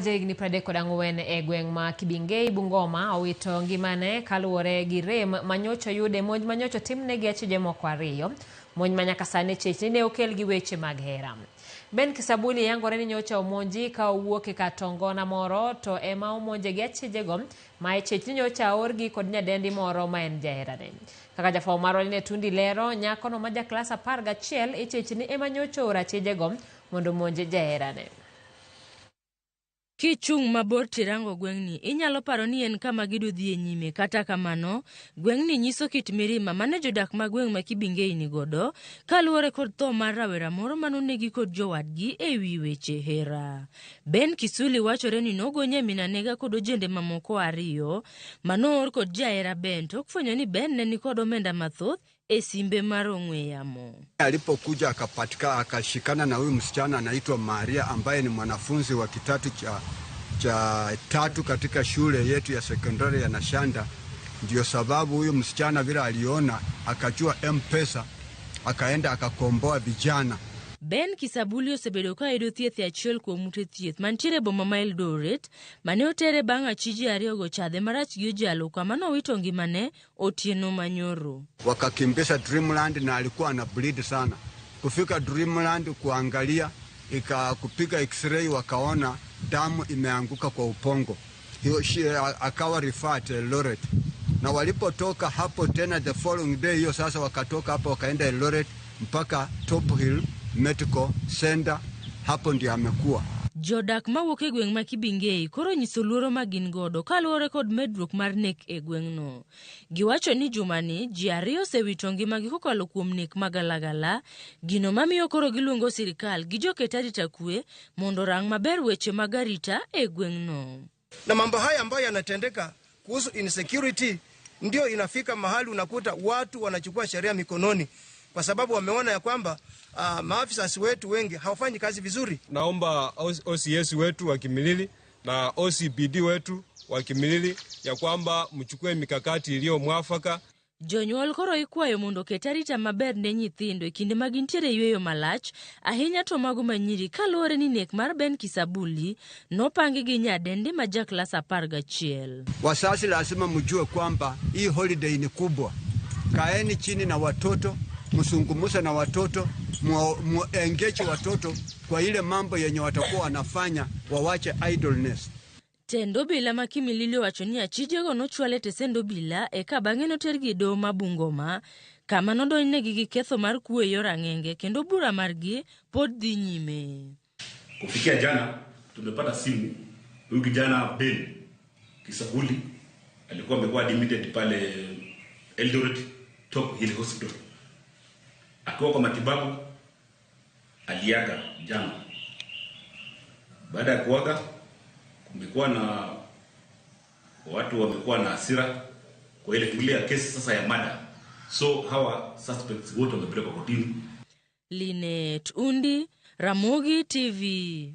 Jahigni 34 e gweng' ma Kibingei, Bungoma owito ngimane kaluwore gi rem manyocha oyudo e monj manyocha otimne gi achije moko ariyo. Monj ma nyaka sani chich ni ne okel gi weche mag hera. Ben Kisabuli yangore ni nyocha omonji ka owuok e kar tongona moro to ema omonje gi achijego ma ichich ni nyocha oorgi kod nyadendi moro ma en jaherane. Kaka jafwambo marwa Linet Tundi lero, nyakono ma ja klas 11 ichich ni ema nyocha ooro achijego mondo omonj jaherane. Kichung' mabor tirango gweng'ni, inyalo paro ni en kama gido dhie nyime. Kata kamano, gweng'ni nyiso kit mirima mane jodak ma gweng' ma Kibingei ni godo kaluwore kod tho mar rawera moro manonegi kod jowadgi e wi weche hera. Ben Kisuli wachore ni nogonye min anega kod ojende mamoko ariyo manoor kod jahera Ben tok fwenyo ni Ben ne nikod omenda mathoth e simbe mar ong'we yamo. Alipokuja akapatika akashikana na huyu msichana anaitwa Maria ambaye ni mwanafunzi wa kitatu cha tatu katika shule yetu ya sekondari ya Nashanda. Ndio sababu huyu msichana vile aliona akajua M-Pesa akaenda akakomboa vijana. Ben Kisabuli osebedo ka yudo thieth e achiel kuom ute thieth mantiere e boma ma Eldoret mane otere bang' achije ariyogo chadhe marach gi ojalo kama nowito ngimane otieno manyoro. Wakakimbisha Dreamland na alikuwa ana bleed sana. Kufika Dreamland kuangalia kupiga x-ray wakaona damu imeanguka kwa upongo. Hiyo akawa referred to Eldoret. Na walipotoka hapo tena the following day hiyo sasa wakatoka hapo wakaenda Eldoret mpaka Top Hill Medical Center, hapo ndio amekuwa. Jodak mawuok e gweng' ma Kibingei koro nyiso luoro ma gin godo kaluwore kod medruok mar nek e gweng'no. Giwacho ni jumani ji ariyo osewito ngimagi kokalo kuom nek magalagala, gino mamiyo koro giluongo sirikal gi joket arita kwe mondo orang maber weche mag arita e gweng'no. Na mambo haya ambayo yanatendeka kuhusu insecurity ndio inafika mahali unakuta watu wanachukua sheria mikononi kwa sababu wameona ya kwamba maafisa wetu wengi hawafanyi kazi vizuri. Naomba OCS wetu wa Kimilili na OCPD wetu wa Kimilili ya kwamba mchukue mikakati iliyo mwafaka. Jonyuol koro ikwayo mondo oket arita maber ne nyithindo e kinde ma gintiere e yueyo malach, ahinya to mago ma nyiri kaluwore ni nek mar Ben Kisabuli nopangi gi nyadendi ma ja klas 11. Wazazi lazima mjue kwamba hii holiday ni kubwa. Kaeni chini na watoto, msungumuse na watoto, muengage watoto kwa ile mambo yenye watakuwa wanafanya, wawache idleness. Tend obila ma Kimilili owacho ni achijego nochwal e tesend obila eka bang'e notergi e doho ma Bungoma kama nodonjnegi gi ketho mar kuo e yor ang'enge kendo bura margi pod dhi nyime. Kufikia jana tumepata simu, huyu kijana Ben Kisabuli alikuwa amekuwa admitted pale Eldoret Top Hill Hospital akiwa kwa matibabu, aliaga jana. Baada ya kuaga, kumekuwa na watu wamekuwa na hasira kwa ile kulia ya kesi sasa ya murder. So hawa suspects wote wamepelekwa kotini. Linet Undi, Ramogi TV.